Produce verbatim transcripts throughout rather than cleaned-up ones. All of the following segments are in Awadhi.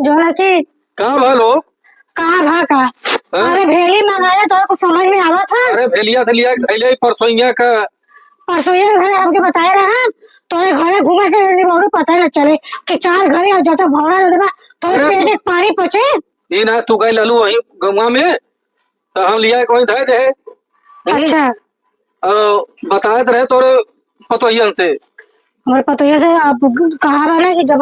जो ना कि का भल हो? का भा का? हाँ? अरे भेली मंगाया तो कुछ समझ में आवत है? अरे भेलिया से लिया के धैले ही परसोइया का। परसोइया के घरे हमके बताए रहा, तोरे घरे घूमे से नहीं बहुत पता न चले कि चार घरे और जब तक भौरा न देबा, तोरे अरे पेट तू में पानी पचे। ई ना तू गई ललू वहीं गंगवा में, तो हम लिया के वहीं धै दे। हम्म। अच्छा। और बताए तो रहे तोरे पतोहियन से। हमारे पतोहिया से अब कहा रहा ना कि जब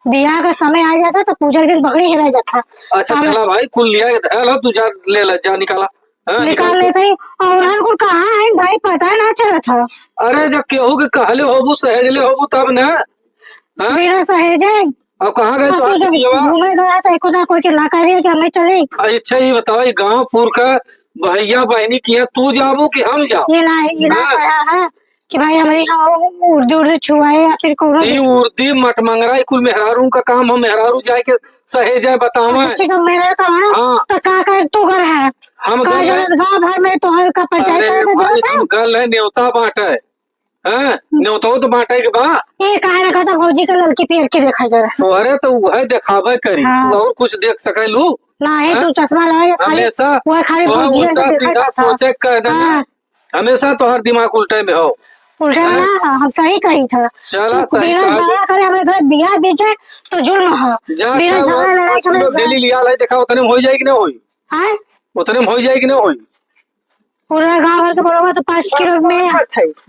बियाह का समय आ जाता तो पूजा के दिन बकरी हेरा जाता। अच्छा, हम चला भाई, कुल लिया के धैल हो, तू जा ले ले, जा निकाला। हाँ, निकाल निकाल। लेते ही। और हम कुल कहाँ है भाई, पता ना चलत है। अरे, जब केहू के कहले होबू, सहेजले होबू तब ना। हाँ? बिना सहेजे। अब कहाँ गए अब तोहार तू जब बिटिया? घूमे गया तो एको ना कोई के ना कह दिया कि हमें चली। अच्छा, ये बताओ, ये गांव पुर का भैया बहनी किया तू जाबू कि हम जाब? ये ना, ये ना हाँ? कहा है कि भाई हमारे यहाँ उर्दी, उर्दी छुआए या फिर कोनो ई उर्दी मटमंगरा, ई कुल मेहरारू का काम हो, मेहरारू जाए के सहेजे बतावे। अच्छा, ठीक है, मेहरारू का है, हाँ। तो का करे तू घर है? हम का घर है। जरूरत गाँव भर में तोहर का पंचायत अरे करे के भाई, जरूरत है? हम घर है, न्योता बांटे। हैं? न्योता तो बांटे के बा। ए, काहे रखा था भौजी के ललकी पियर के देखा जरा। तोहरे तो उहे देखावे करी, हाँ। तू और कुछ देख सकेलू? ना है, हैं? तू चश्मा लगाए खाली, हमेशा वह खाली तोहर भौजी के उल्टा देखा सीधा था। सोचे के कह देना। हाँ। हमेशा तोहर दिमाग उल्टे में हो। उल्टे में हैं? ना, हम सही कही था। चला, तू सही बिना कहा। झगड़ा करे हमारे घर बियाह बीच है, तो जुल्म है। जा, बिना अच्छा, झगड़ा वो लड़ाई पाँच किलो करे। बेली लिया लाई, देखा उतने में हो जाए कि ना होई? हैं? उतने में हो जाए कि ना होई? पूरा गाँव भर के बड़वा तो पाँच किलो में।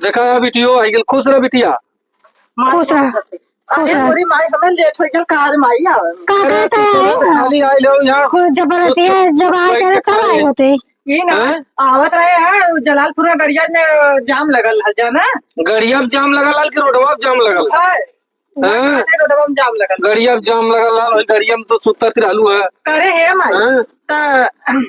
देखा, बिटियो आई गेल, खुश रह बिटिया। खुश रह, खुश अरे रह। तोरी माई, हमें लेट हो गया, कार माई आवे। का अरे कहता तू है? चलो, खाली आई लो यहाँ। खुद जबरदस्ती है, जब आए करे तब आए होते। ये ना, हैं? आवत रहे हैं, जलालपुर में गड़िया में जाम लगल है, जाना? गड़िया में जाम लगल है कि रोडवा में जाम लगल? है। हाँ। रोडवा में जाम लगल। गड़िया में जाम लगल है, वही गड़िया में तो सुतत रहलू है। करे है माई। हाँ। त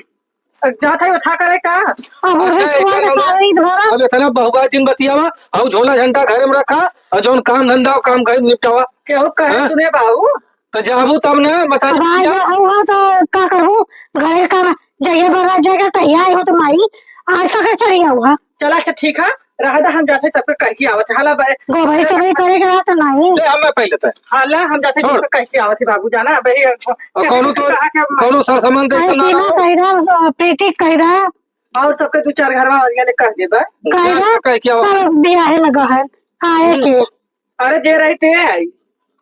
जात है उठा करे का? अब अच्छा, उठे एक कुआं बार के हम सारे ही धोरा। अब इतना बहुआ जिन बतियावा, अउ झोला झंटा घरे में रखा, अउ जौन काम धंधा हो, काम घर निपटावा। केहू कहे हाँ? सुने बाबू? तो जाबू तब ना, बता अब दे। आए हो, हो, हो, तो का करबू? घरे का जइया बरात जाएगा, तहिया आए हो तो माई, आज का कर चली आऊ, हाँ? चला, अच्छा, ठीक है, रहा दा, हम जाते सबके कह के आवत है। हाला बे। गोबरी चोबरी करे के रहा तो नहीं। ले, हमें पहले तो। हाला, हम जाते छोड़। सबके कह के आवत है बाबू, जाना, अब ये और कौनो तो, कहा के हम कौनो सरसामान दे अरे के ना सीमा रहो। कह रहा, प्रीति कह रहा। और सबके दो चार घर में और ये कह देबा। कह जा, रहा, कह के आवत। सब बियाहे में गहन। हाँ, एक हम्म। ही। अरे, जे रही ते आई।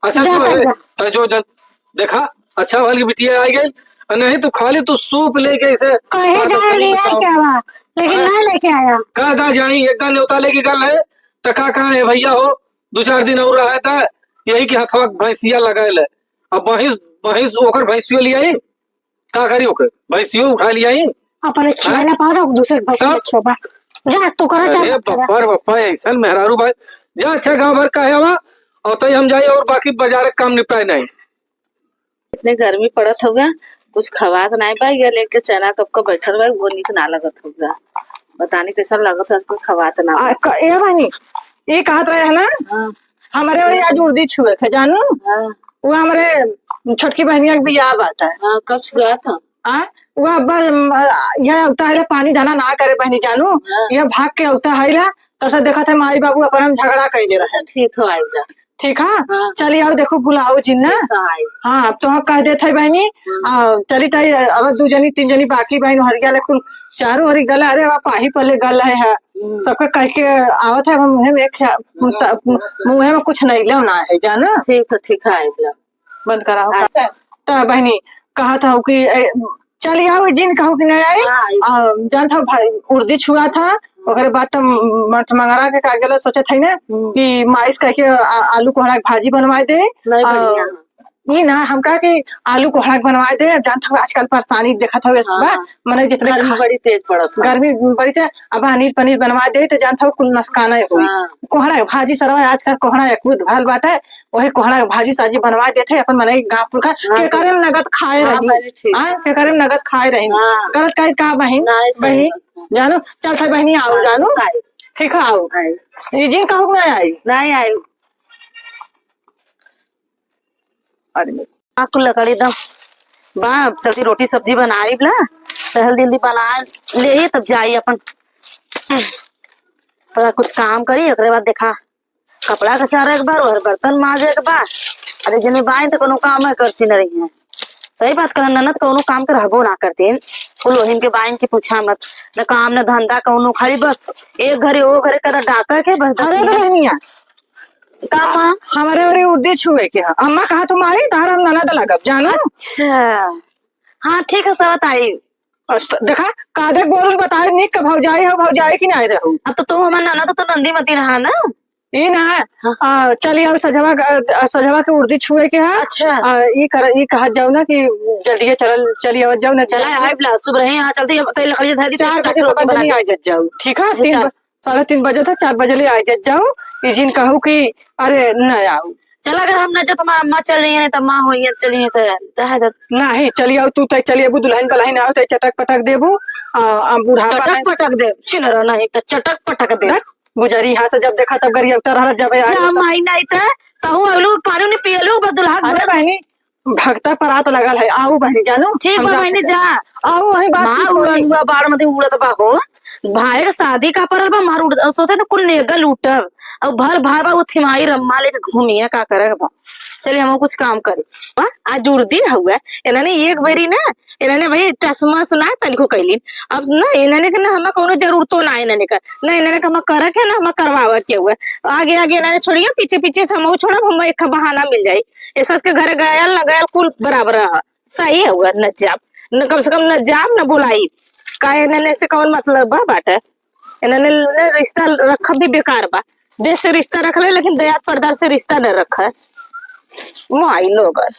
अच्छा, जा, जो है, जा। तो जो जन, देखा, अच्छा भल की बिटिया आ गई। और नहीं तो खाली तू सूप लेके इसे कहे बात जा करने लिया बताओ। क्या बा? लेकिन हाँ। ना लेके आया। का दा जाई, एक दिन न्योता लेके गल है, तो का कहा है भैया हो, दो चार दिन और रहा था, यही के हथवा भैंसिया लगाए ले। अब भैंस, भैंस ओकर भैंसियो ले आई, का करी ओके? भैंसियो उठा लिया ही। अपने खिया हैं? ना पाओ तो दूसरे के भैंस तब? में खियोबा। जा, तू करा, जा, अरे मत करा। बप्पा रे बप्पा, ऐसन मेहरारू भाई। जा, अच्छा गाँव भर का है वहाँ, और तो हम जाए और बाकी बाजार का काम निपटाए नहीं। इतने गर्मी पड़त होगा, कुछ खवात नहीं बा, ये लेके चना कब का बैठल बा, वो नीक ना लगत होगा। बतानी कैसन लगत है, कुछ खवात ना आ, बा। क-, ए बहनी, ये कहत रहे है ना, हाँ। हमरे वही आज उर्दी छुए के, जानू? हाँ। वो हमरे छोटकी बहनिया के बियाह बाटे। हाँ, कब छुआ था? आ? वो अब, अम, यह अवता है, पानी दाना ना करे बहनी, जानू? हाँ। यह भाग के अवता है ला, तो सब देखत है, माई बाबू अपन हम झगड़ा कैले रहे। अच्छा, ठीक हो, आइला। ठीक है? हाँ। चली आओ, देखो, बुलाओ जिन ना। ठीक है, आई। हाँ, अब तो हम कह देत है बहनी, हाँ। आ, चली ताई, अब दू जनी, तीन जनी बाकी बहन, हरिया ले कुल चारों ओरी गल, अरे, वहाँ पाही पले गल है, है। हम्म। सबके कह के आवत है, अब मुँहे में एक ख्या-, मुँह त-, मुँहे में कुछ नहीं लेव ना है, जाना? ठीक है, ठीक है, आइला। बंद करा हो। अच्छा। त बहिनी, कहत हौ कि, ए, चली आओ, जिन कहू कि नहीं आई। हाँ, आई। आ, जानत हौ भाई, उर्दी छुआ था, ओकरे बाद त मट मंगरा के का गेलो, सोचत है ना हम्म। कि माइस कह के आ-, आलू कोहड़ा के भाजी बनवाए दे। नहीं आ, बढ़िया। ई ना, हम कहा कि आलू कोहड़ा के बनवाए दे। जानत हौ आजकल परेशानी देखत हौ, हाँ, बा, हाँ। मने जितने गर्मी खा-, बड़ी तेज पड़त है। गर्मी बड़ी तेज, अब अनीर पनीर बनवाए दे, त जानत हौ कुल नसकाना होई। हाँ। कोहड़ा के भाजी सरवा आजकल कोहड़ा एक बुध भल बाटे, वही कोहड़ा के भाजी साजी बनवा देत है, अपन मनई गाँव पुरखा, हाँ, के करे में नगद खाए हाँ, रही। बहिनी, ठीक। हाँ, के करे में नगद खाए रही। हाँ। गलत कही का बहिन? नहीं, सही बहिनी, बात है। जानो, चल था बहिनी, आओ, हाँ, जानो। ठीक है। ठीक है, आओ। आई। ये जिन कहू ना आई। नहीं आई। अरे। आ कुल लकड़ी दम बा, जल्दी रोटी सब्जी बनाई ला, तो जल्दी जल्दी बना ले, तब जाई अपन थोड़ा कुछ काम करी, ओकरे बाद देखा कपड़ा कचारे के बा, और बर्तन माजे के बा। अरे जने बाई तो कोनो काम है करती न रही है। सही बात कहा, ननद कौनो काम के रहबो ना करतीन। कुल ओहिन के बाइन के पूछा मत, न काम न धंधा कौनो, खाली बस एक घरे ओ घरे कदा डाका के बस अरे दखिया। बहनिया, का माँ? हमरे ओरी उर्दी छुए के ह। अम्मा कहा तुम आई, तहर हम ननद लगब, जानो? अच्छा, हाँ ठीक है, सवत आई। अच्छा, देखा, कादे बोलल बताए, निक के भौजाई हो, भौजाई की नाय रहू। अब तो तू हमार ननद तो नंदी मती रहा ना। ई ना, हाँ। आ, चली आओ सजवा के, आ, सजवा के उर्दी छुए के है। अच्छा। आ, ई कर, ई कहत जाओ ना कि जल्दिए चलल, चली आवत जाओ ना। चला आइब ला, सुबह रहे यहाँ चलते, अब तई लकड़ी धर दी, चार बजे से पाँच बजे आ जात जाओ, ठीक है? तीन चार। ब-, साढ़े तीन बजे था, चार बजे ले आ जात जाओ। ई जिन कहू कि अरे न आओ। चला, अगर हम न जात, हमार अम्मा चल जाइए, नहीं तो माँ होइए, चल जाइए तो रह दे। नहीं, चली आओ तू, तई चली अबू दुल्हन बलहन आओ, तई चटक पटक देबू। आ, आ, बुढ़ापा चटक है। पटक दे, छिनरा नहीं तो चटक पटक दे। देख, गुजरी यहाँ से जब देखा तब गरियौता रहल, जब आए जा तब। माई नहीं त, तहु अगलू पानी नहीं पियलू, बस दुल्हा के अरे बस। बहनी, भगता परात लगल है, आऊ बहनी जानो, ठीक हम बा जाते बहनी, हैं। जा। आऊ वही बात माँ ठीक होई। उड़नुआ बाड़ में उड़त बा हो। भाई के शादी का परल बा, मार उड़, सोचे तो कुल नेगल उठब। अब भर भाई बा, वो थिमाई रम्मा लेके घूमिया, का करे बा। चलिए हम कुछ काम करी। वाह, आज उर्दी हुआ, इन्होंने एक बेरी ना इन्हने भाई टसमस ना तनिको कैलिन। अब ना इन्हने के ना हमें कौनो जरूरतो ना इन्हने का, ना इन्हने का हमें करे के ना हमें करवावे के हुए। आगे आगे इन्हने छोड़िए, पीछे पीछे से हमहू छोड़ब, हम एक बहाना मिल जाई। ऐसा के घर गयल ना गयल कुल बराबर है, सही है हुआ, न जाब, न कम से कम न जाब न बुलाई। का इन्हने से कौन मतलब बा बाटे? इन्हने ने रिश्ता रखब भी बेकार बा। देश से रिश्ता रख ले, लेकिन दयाद पर्दार से रिश्ता न रखे। माई लोगन,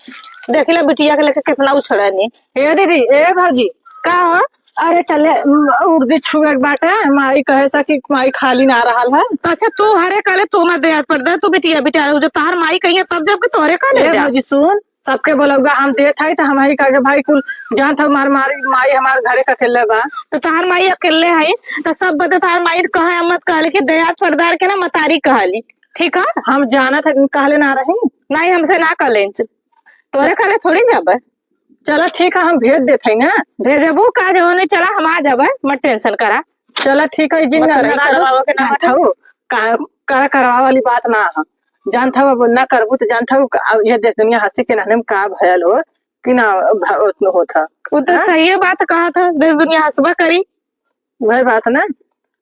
देखिला बिटिया के लेके कितना उछड़नी। ए दीदी, ए भौजी। का हो? अरे चले, उम, उर्दी छुए के बाटे, माई कहे सा कि माई खाली ना रहल है। तो अच्छा, तू हरे काले तू मत दयाद पर्दार, तू बिटिया बिटिया, जब तहार माई कहिए तब जब कि तोहरे काले ए जा। भौजी सुन, सबके बोलौगा हम देत हई, त हम ही कह के भाई कुल जानत हऊ, मार, मारी माई हमार घरे का अकेले बा। त तहार माई अकेले हई, त सब बदे तहार माई कहे मत कहले कि दयाद पर्दार के ना मतारी कहली, ठीक है? हम जानत है, कहले ना रही। नहीं, हमसे ना कहले, तोरे कहले थोड़ी जाबे। चला ठीक है, हम भेज देत हई ना। भेजबू का जो नहीं, चला हम आ जाबे, मत tension करा। चला ठीक है, जिन मत नाराज करवावे के ना जानत हऊ, का, का करवा वाली बात ना है। जानत हऊ, अब ना करबू तो जानत हऊ, अब ये देश दुनिया हंसी के नहने में का भयल हो कि ना भ-, उतनो होत है। उ तो हाँ? सही बात कहत है, देश दुनिया हंसबा करी। वही बात ना।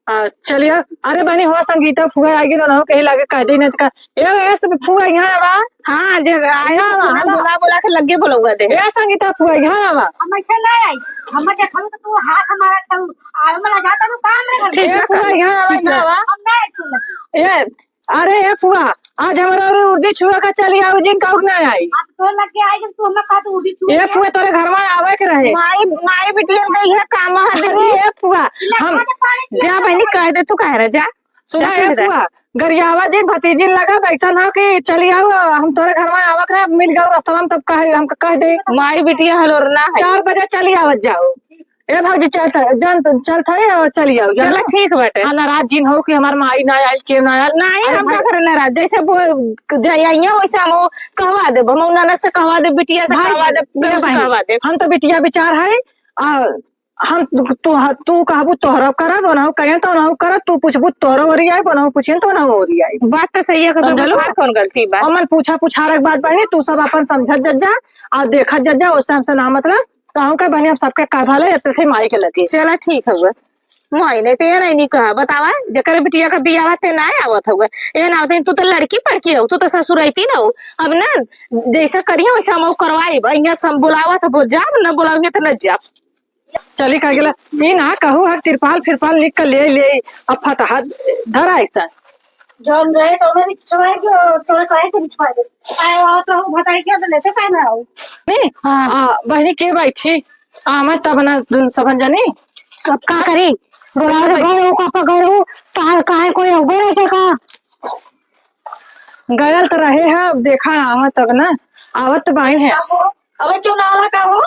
आ, चलिए, अरे बहनी हो संगीता फुआ आगे ना हो कहीं लागे कह दे नहीं तो का, ए, ए, सब फुआ यहाँ आवा। हाँ, जे आया यहाँ आवा, ना हाँ। बोला बोला के लगे बोलौगा दे। ए, संगीता फुआ यहाँ आवा। हम ऐसे ना आई, हम देखल तो तू हाथ हमारा तू आवे में लगा तू काम रे। ठीक ए, है, फुआ यहाँ आवा, ठीक है। यहाँ आवा। हम ना आई तू। ए, अरे ए फुआ, आज हमरा और उर्दी छुआ का चली आओ जिन का ना आई। आज तो लग के आई जब तू हमरा कहा तो उर्दी छुआ ए के। फुआ तोरे घर में आवे के रहे। माई, माई बिटियन का इहे काम है अरे दीदी। ए फुआ, हम जा बहनी कह दे, तू कह रहे जा। सुना जा ए कह दे। फुआ, गरियावा जिन भतीजिन लगा बैठन हो कि चली आओ, हम तोरे घर में आवे के रहे, मिल गयो रास्ता में तब कह, हमका कह दे। माई बिटिया हलोर ना है। चार बजे चली आवत जाओ। ए भौजी, चल, चल, जान, चल थाई और चली आओ, जानो? चला, ठीक बाटे। हाँ, नाराज जिन हो कि हमार माई ना आइल, के ना आइल। नहीं, अरे हम भाई। का करे नाराज? जैसे वो जाइया वैसे हम वो कहवा देब, हम ननद से कहवा देब, बिटिया से भाई, कहवा देब, ए केहू से बहन, कहवा देब। हम तो बिटिया विचार है, आ, हम तू, तू, तू कहबू तोहरा करब, ओनहु कहियन तो ओनहु करब, तू पूछबू तोहरा ओरी आइब, ओनहु पूछियन तो ओनहु ओरी आइब। बात तो सही है, कदम समझलू? हमार कौन गलती बा? हमन पूछा पुछारक बात बहनी, तू सब अपन समझत जज्जा और देखत जज्जा, ओसे हमसे ना मतलब। कहूँ का बहनी, हम सबके का भले, ऐसे थे माई के लगे। चला ठीक हउवे। माई नहीं तो ये नहीं, नहीं कहा, बतावा, जेकर बिटिया का बियाह ते ना आवत हउवे, ये ना होते, तू तो लड़की पड़की हो, तू तो ससुर रहती ना हो। अब ना, जैसा करिए वैसा हम करवाई बा, यहाँ सब बुलावा तो बोल जाब, ना बुलाओगे तो न जाब। चली का गेला, ई ना कहू है, तिरपाल फिरपाल निक कर ले, ले, अब फटहा धरा एक जौन रहे तो उन्हें बिछवाए के, और तोरा काहे के बिछवाए दे? आए आओ तो हम भताई के तो लेते काहे ना आओ? नहीं, हाँ। आ, बहनी के बैठी? आ, मैं तब ना दुन सबन जानी। अब का करी? बोलाओ तो घर हो, पापा घर हो, तार काहे कोई अउबे नहीं थे का? गयल तो रहे है, अब देखा आवा तब ना, आवत तो बाई है। अब क्यों ना आला का हो?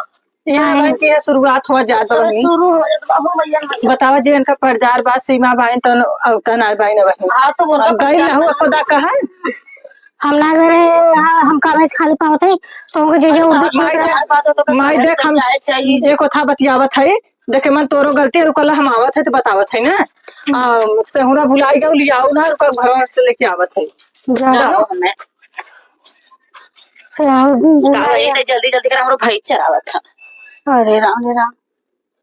यहाँ नहीं। बाई के शुरुआत हुआ जात अरे बहिनी। शुरू हो जात बा, हो भैया, भैया। बतावा जे इनका परजार बा, सीमा बाइन तन अवतन आए बाइन बहिनी। हाँ, तो बोलता अब गई परजार रहू बा। खुदा कहन। हम ना गए रहे, हाँ, हम कागज खाली पावत है, तो उनके जे जे हाँ, उर्दू माई छूट रहा। देख, बात हो तो माई कहना देख, हम चाहिए, चाहिए। जे कोथा बतियावत है, देखे मन तोरो गलती है, रुकल हम आवत है तो बतावत है ना। आ, सेहुरा भुलाई जाऊ, लियाऊ ना, रुका घर से लेके आवत है। जा। जाओ। से हम का बोला भई, या। ते जल्दी जल्दी कर, हमरो भैंस चरावत है। अरे राम रे राम,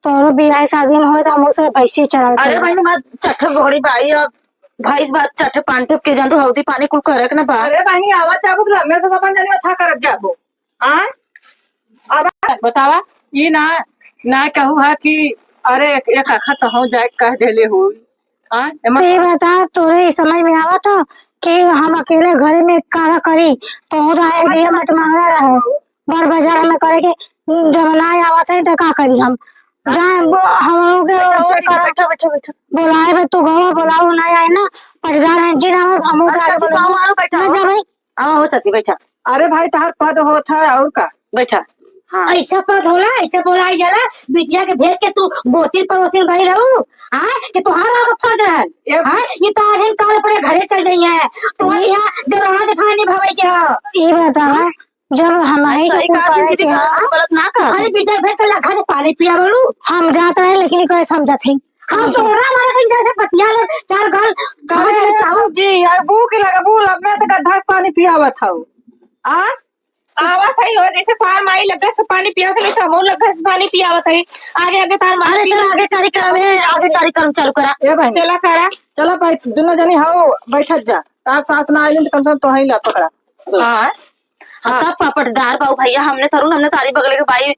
तोरो बियाह शादी में होए तो हम उसे भैंसी चरावत अरे है। भाई, हमार चट्ठ घोड़ी बाई, अब भैंस बात चट्ठ पांठे के जानतू, हौदी पानी कुल करे के ना बा। अरे बहिनी, आवत जाबू कि लम्बे से अपन जनी अथा करत जाबू। आय? अब बतावा, ई ना, ना कहू है कि अरे एक, एक आखा तो हो जाए कह देले हो। आय? एमा तो ये बता, तोरे ई समझ में आवत हो कि हम अकेले घरे में काला करी? तो हो रहा है, ये मत मांगना रहो। बड़ बाजार में करे के जब ना आवत है तो का करी हम? जाए वो हम लोग के अच्छा, और ऊपर बैठो, करम बैठो, बैठो, बैठो। बोलाए बे तू गवा बोलाओ ना आए ना, पटदार है जी ना, हम लोग अच्छा, आगे अच्छा, बोलेंगे। आओ, आओ, बैठो, ना आओ। जा भाई। आओ, हो चाची, बैठा। अरे भाई, तहार पद होत है, और का? बैठा। हाँ। ऐसा पद होला, ऐसा बोलाई जाला, बिटिया के भेज के तू गोतिन पड़ोसिन भई रहू, हाँ, कि तोहार आगे फर्ज रहल, ए हाँ, ये तो आज हम काल परे घरे चल गई है, तो ये यहाँ देवराना जेठानी निभावे के हो। ये बता, हाँ? जब हम आई सही तो कहा तुम करे दीदी, के गलत, हाँ? गलत ना कहा। खाली बिटिया भेज के लखा से पानी पिया बोलू। हम जात रहे, लेकिन कोई समझत है। हम चोरा मारा कहीं जैसे बतिया ले, चार गाल समझ ले चाहू। जी, यार, भूख लगा, भूख लगा, मैं तो गड्ढा के पानी पियावत हूँ। आ? आवत है हो, जैसे तार माई लगे से पानी पियावत है, वैसे हमहू लगे से पानी पियावत है। आगे, आगे तार माई अरे, चल, पियावत आगे कार्यक्रम है, आगे कार्यक्रम चालू करा। ए बहन, चला करा। चला भाई, दोनों जनी हो, बैठत जा। तार सास ना आइलिन तो कम से कम तोहई ला पकड़ा। हाँ। हाँ, हाँ। तब पापड़दार बाऊ भैया, हमने थरू, हमने तारी बगले के बाई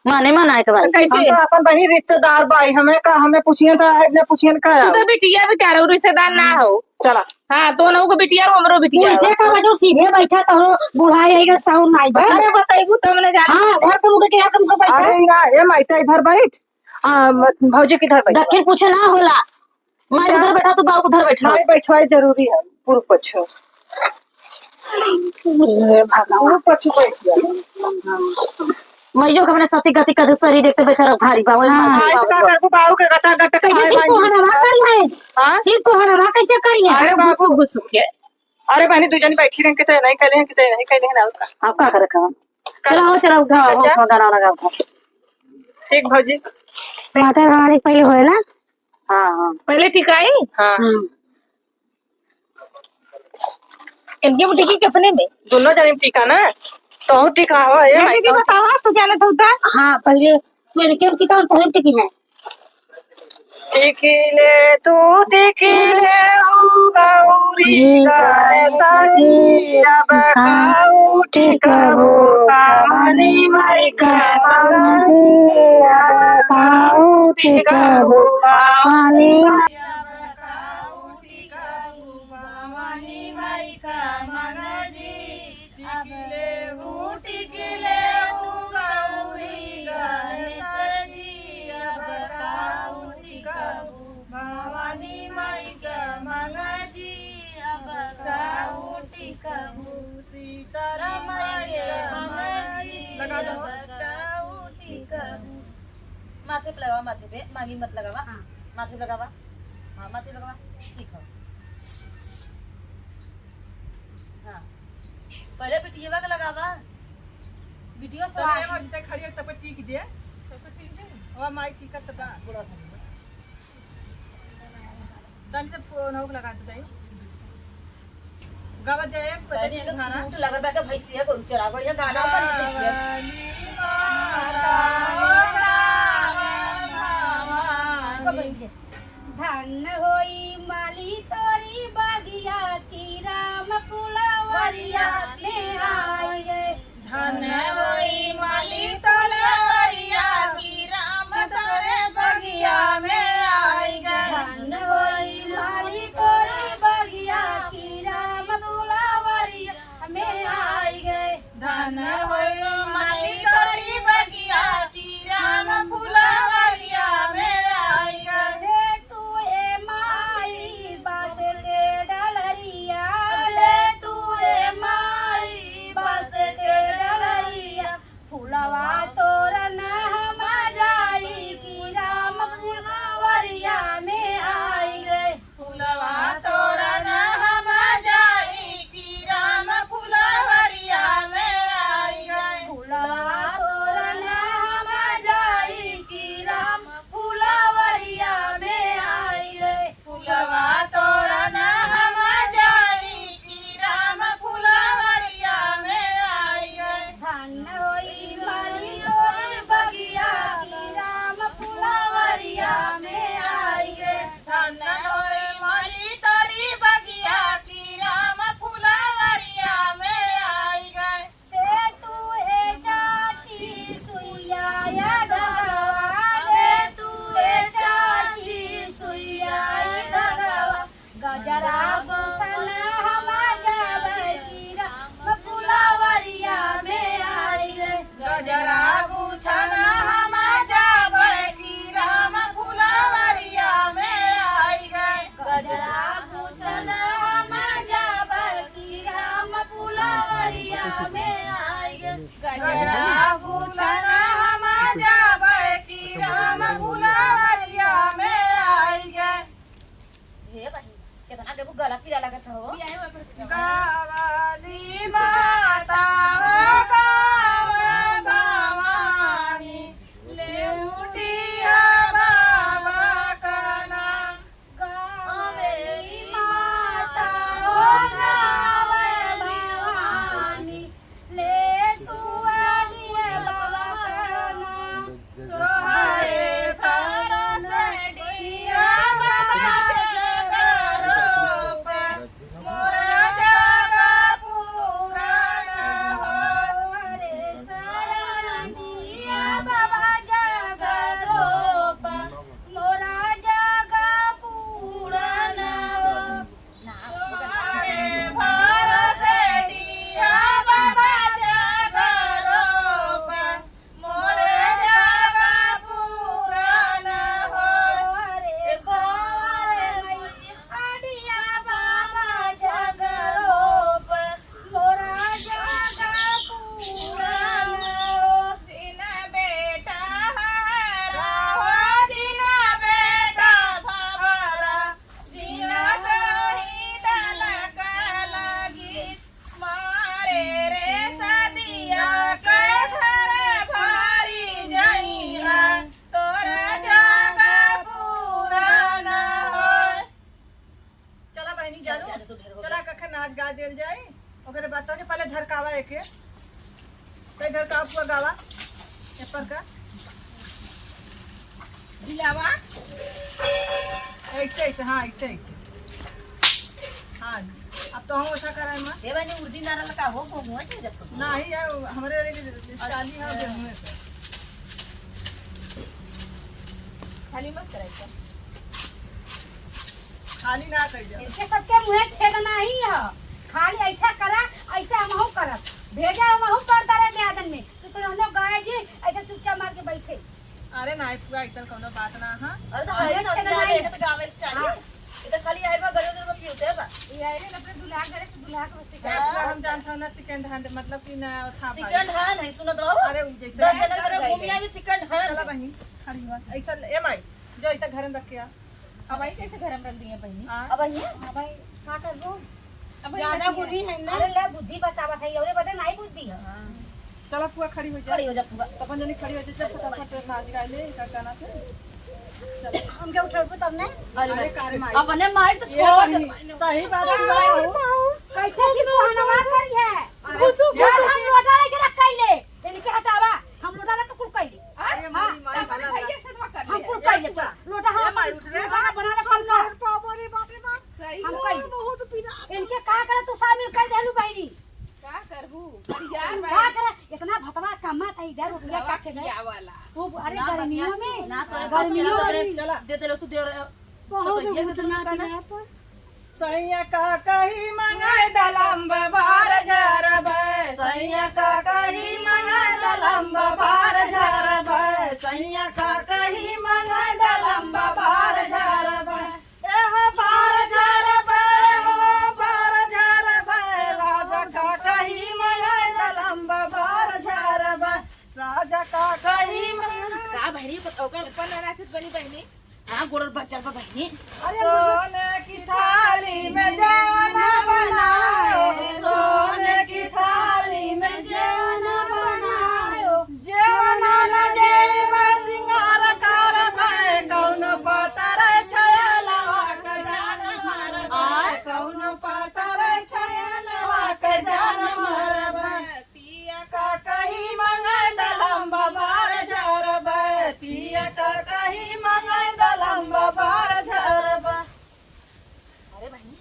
माने मनाए के बाई। कैसे? हम तो अपन बहिन रिश्तेदार बाई, हमें का, हमें पूछिए तो, ने पूछिए का तू आओ? तो बिटिया बिटार हो, रिश्तेदार ना हो। चला। हाँ, तो ना को बिटिया हो, हमरो बिटिया हो। उल्टे का वजह सीधे बैठा तो बुढ़ा यही का साउंड नहीं बा। अरे बताइबू तब ना जाने। हाँ, घर के मुके के तुमको बैठा। अरे ना, ए माई, ते इधर बैठ। आ, म-, भौजी किधर बैठ? दक्षिण पूछे ना होला। माई उधर बैठा, तू बाबू उधर बैठा। माई बैठवाई जरूरी है, पूर्व पक्ष। हे भगवान। पूर्व पक्ष बैठ गया। मैयो के अपने सती गति कदू सरी देखते बेचारा भारी बा, वही हाँ। भारी आज बा। का करबू बाबू के गटा गटा कैसे खाए सिर वाली। कोहनवा करी है? हाँ? सिर कोहनवा कैसे करी है? अरे अरे बाबू। गुसु गुसु के। अरे बहनी, दू जनी बैठी रह के तो नहीं कहले हैं कि तो नहीं कहले हैं ना उसका। आप का करे काम? चला हो, चला उठा, हो, अच्छा। हो, गाना लगा उठा। ठीक भौजी। माता रानी पहले होए ना? हाँ, हाँ। पहले टिकाई? हाँ। हम्म। इनके में टिकी कितने में? दोनों जने में टिका ना? तो टिका हो, ये नहीं, भाई दीदी, तो बताओ, आज तो जाने तो उधर। हाँ, पहले तू इनके में टिका और तोहरे में टिकी है। टिकी ले तू, टिकी ले ओ गौरी गणेश जी, अब काऊ टिकबो भवानी माई के मंगल जी, अब काऊ टिकबो भवानी माई। अब काऊ टिकबो भवानी माई के मंगल जी, अब टिकले हूँ, टिकले हूँ गौरी गणेश जी, अब काऊ टिकबू भवानी माई के मंगल जी, अब काऊ टिकबू सीताराम माई के मंगल जी, लगा दो। अब काऊ टिकबू। माथे पे लगावा, माथे पे, मांगी मत लगावा। हाँ। माथे पे लगावा। हाँ, माथे पे लगावा। ठीक हो। हाँ। पहले बिटियवा के लगावा। बिटिया तनी स्वाही। एगो जिते खड़ी है, सबके टीक दे। सबके टीक दे। हवा माई टीकत बा। तनी से फोन होके लगा दे जाई। गावा जाए, तनी एगो गाना। सूट लगल बा के भैंसिया को चरावे, ये गाना पर भैंसिया। काली माता हो राम भवानी। धन होई माली तोरी बगिया की राम फुलवरिया में आई गए। धन होई माली तोरी बगिया की राम तोरे बगिया में आई गए। धन होई माली तोरी बगिया की राम फुलवरिया में आई गए। धन होई माली तोरी बगिया की राम फुलवरिया में आई गए। ले तू ए माई बांस के डलरिया, ले तू ए माई बांस के डलरिया, गला पीला लागत हो। गावली माता हो गावे भवानी, लेउटिया बाबा का नाम। गावली माता हो गावे भवानी, लेउटिया बाबा का नाम। तोहरे सरन दिया बाबा जगरूप, मोर जग पूरन हो। तोहरे सरन दिया बाबा जगरूप, मोर जग पूरन हो। तोहरे भरोसे दिया बाबा जगरूप, मोर जग पूरन हो। तोहरे भरोसे दिया बाबा जगरूप, मोर जग पूरन हो। जिन बेटा हरा हो, जिन बेटा भवरा, जिन कहीं दलक लगी, मारे रे सदिया के धर भारी जइहा, तोर जग पूरन हो। चला बहिनी, चल, जाओ। चल, तू ढेर हो चला, गया। कखन नाच गा देल जाए, ओकरे बाद तो पहले धरकावा एके। कई धरकावा पुआ गावा, ए पर का? हिलावा। ऐसे, ऐसे, हाँ, ऐसे, ऐसे। हाँ, अब तो हम ऐसा कराए, माँ। ए बहिनी, उर्दी ना रहल का हो, हो, हो, ऐसे जब तो। नहीं, ये हमरे रे के चाली है, हाँ। गेहूं है, सर। खाली मत कराई, सर। खाली ना कर जाओ। इनके सबके मुँहे छेद नाही है। खाली ऐसा करा, ऐसा हमहू करब। भेजा हमहू कर दरे ब्याजन में। तू तो रहनो गाय जी, ऐसे चुपचाप मार के बैठे। अरे नाही, तू ऐसा कौनो बात ना है। अरे तो मुँहे हमारे छेद साथ नाही है। तो गावे के चाहिए। हाँ। ये तो खाली आई बा, गले में पीते बा। ये आई रे अपने दुल्हा घरे से दुल्हा के बच्चे का। हाँ। हम जानता ना second hand, मतलब कि ना था भाई। Second hand है, सुनो तो। अरे, उ जैसे दस जने करे घूम आई भी second hand। चला बहिनी, खड़ी हुआ। ऐसा, ए माई, जो ऐसा घर में रख के आ। अब आई कैसे घर में रख दिए बहिनी? हाँ। अब आई है? अब आई, का करबो? अब ज्यादा बुद्धि है ना। अरे ले, बुद्धि बतावत है, औरे बदे नाही बुद्धि है। हाँ। चला पुआ खड़ी हो जा। खड़ी हो जा पुआ। अपन जनी खड़ी हो जा, जब फटाफट नाच गा ले, इनका गाना से। चला। हमके उठेबू तब ने? अरे अरे माई। कार माई। अपने माई तो ये छोड़ बहिनी, दे। सही बात है, माई। कैसे की बहनवा करी है? अरे, घुसू, ये घुसू। हम लोटा लेके रख कैले। इनके हटावा, हम लोटा लेके कुल कैले। अरे हाँ। माई, माई, तब भला भैया ना। से धोखा हम ले। कुल कैले, ए, लोटा हम ए, माई, उठ रे। लोटा बना ले हम कल सा। लौट पाओ, अरे बाप रे बाप। सही हम ओ, कैले। बहुत पीरा। इनके का करे तू शामिल कर देलू बहिनी? का करबू? परिवार में का करे? इतना भतवा कमात है इधर रुपया रवा का के दे। खिया वाला। तू, अरे ना गर्मियों बतिया, में, ना तोरे पास गर्मियों के में। दे देलो तू देवर, बहुत तो ये तो ना ना करना। पिरात। सैया का कही मंगाई दलम बाबार जरबे, सैया का कही मंगाई दलम बाबार जरबे, सैया का कही मंगाई दलम बाबार जरबे। ए हो बार जरबे, हो बार जरबे, राजा का कही मंगाई दलम बाबार जरबे, राजा का कही मंगाई। का भरी ओकर ऊपर ना नाचत बनी बहिनी? हाँ, गोड़ और बच्चा बा बहिनी। अरे सोने की थाली में जवन बनायो, सोने की थाली में जवन बनायो, जवन न जेब सिंगार करबे, कौन पातर छयलवा के जान मारबे, आय। कौन पातर छयलवा के जान मारबे। पिया का कही मंगाई दलम बाबार जरबे, पिया का कही मंगाई दलम बाबार जरबे। अरे बहिनी,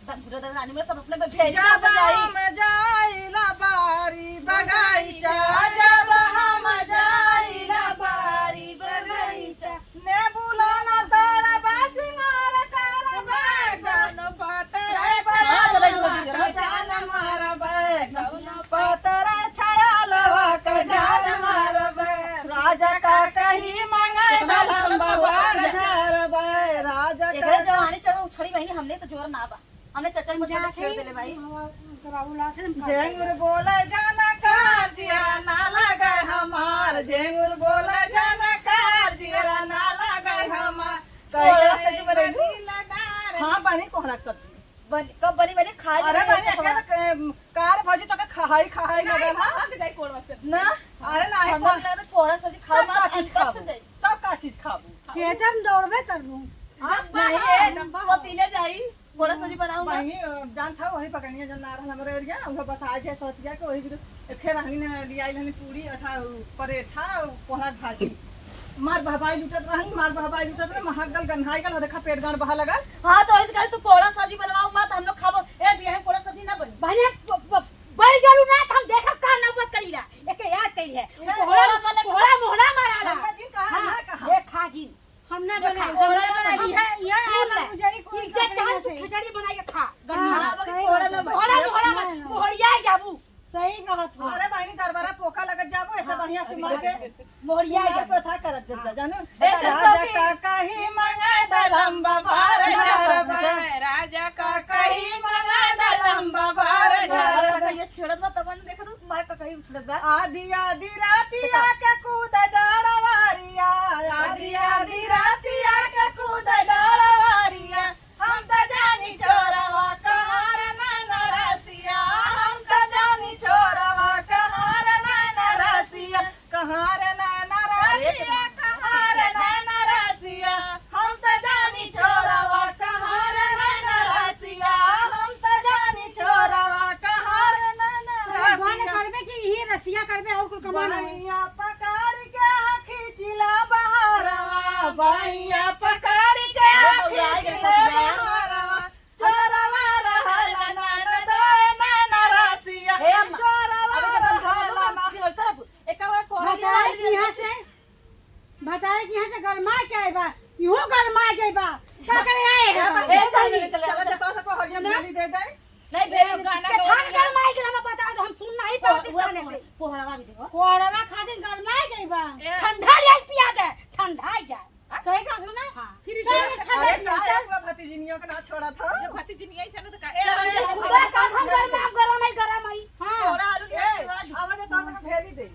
दम पूरा दम रानी में सब अपने पे भेज दे, जब हम जाई। हम जाइला बारी बगैचा, जब हम जाइला बारी बगैचा। ने बुलाना तारा बा सिंगार करबे, जानो पातर हाँ, चलो, चलो, चलो। जान मारबे, जानो पातर छाया लवा के जान मारबे। राजा का कही मंगाई दलम बाबा झरबे, राजा का एकरे जवानी चढ़ो उछड़ी बहिनी, हमने तो जोर ना बा। हमने चच्चा को जाके छेड़ देले भाई। जेंगुर बोले जाना कार जियरा ना लगे हमार, जेंगुर बोले जाना कार जियरा ना लगे हमार। कोहरा सब्जी बनैलू? हाँ, बनी कोहरा सब्जी। बन-, कब बनी बनी खाए अरे लेबे, बनी, ऐसे एके तो, एम, कार भौजी तो के खहाई, खहाई नहीं, लगल है। कहाँ के जाई कोड़वा से? ना। अरे नहीं, हम कोड़-, लोग ना तो कोड़ा सब्जी खाओ, तब माँ, का चीज अनपढ़ खाबू? हो जाई। तब का चीज खाबू? खेते में दौड़बे करबू। हाँ, नहीं, बाहर। ए, पतीले जाई, कोड़ा सब्जी बनाऊ ना। बहिनी, अ, जानत हौ, वही बगनिया जौन ना रहल हमरे एरिया, उहे बता जे सतिया के, वही भी तो एखे रहनी न, लियाई रहनी पूरी, अथा, परेठा, कोहड़ा भाजी। मार बहबाई लूटत रहनी, मार बहबाई लूटत रहनी, महक गल, गन्हाई गल, हो देखा पेट गड़बहा लगल। हाँ, तो इस घड़ी तू कोड़ा सब्जी बनवाऊ मत, हम लोग खाबो। ए, बियाह में कोड़ा सब्जी ना बनी। बहने, ब-, ब-, बढ़ गलू ना, तो हम देखब का नौबत करी ला। एके याद करी है। ए, कोहड़ा, कोहड़ा वाला कोहड़ा मोहड़ा मारा ला। हम जिन कहा, हाँ, ना कहा। ए, खा जिन। हम ना देखा, बनाई, हम ना बनाई। इहे, इहे सुन ले, आलू उजरी कुल इज्जत चाहे तू खिचड़ी बनाई के खा, गन्ना। हाँ, हाँ, सही कोहड़ा बात ना है। मोहड़ा, मोहड़ा मत, मोहड़िया जाबू। सही कहत हो। अरे बहिनी, दरबारा पोका लगत जाबू, ऐसे हाँ, बढ़िया चुमा के। मोहरिया चुमा के था करत जब जा, जानू। ए, चल, राजा चल, का कही मंगा द लंबा बार चल, हजार चल, बार। राजा का कही मंगा द लंबा बार हजार बार। ये छेड़त बा, तब देख तू, मार का कही उछड़त बा। आधी आधी रातिया के कूद डाड़वारिया, आधी आधी रातिया के कूद डाड़वारिया। हम त जानी छोरवा कहाँ रे नैना रसिया, हम त जानी छोरवा कहाँ रे नैना रसिया, कहाँ रे नैना रसिया, कहाँ रे नैना रसिया, हम त जानी छोरवा कहाँ रे नैना रसिया, हम त जानी छोरवा कहाँ रे नैना रसिया। करबे कि इही रसिया करबे और कुल कमाना है। बहिया पकड़ के खींचिला बहरवा, बहिया पकड़ के अरे बउआ, आ गए खींचिला ससुरा। बहरवा। छोरवा रहल ननदो नैना रसिया, हे अम्मा, छोरवा अबे तो तुम रहल दोनों ना। मुश्किल होता है। एक बार कोहरा भतारे लिया की यहाँ से, भतारे की यहाँ से गरमा के आए बा, यूं गरमा गए बा। का करे आए हैं बा? ए, चल, चल, चल, चल, चल, तो सबको हरिया ना। मेहंदी दे दे। नहीं, ए, भेज दे। गाना के गाओ थान ना। गरमाई के हम बता दो, हम सुन नहीं पावत कोहरा, थाने से। कोहरा, कोहरवा भी देखो। कोहरवा खातिर गरमाई गई बा। ए। ठंडा ले आई पिया दे, ठंडा ही जाए। सही कहा सुना? हाँ। फिर चल, चल, ठंडा अरे, पिया का चल। हुआ भतीजिनियों का ना छोड़ा था? ये भतीजिनिया ही चलो तो का? ए, ए, अरे, ए, पूरा अरे, काम हम अरे, गरम, गरम है, गरम है। हाँ। कोहरा आलू ए, ले आ। आवाज तो सबको भेज ही दे।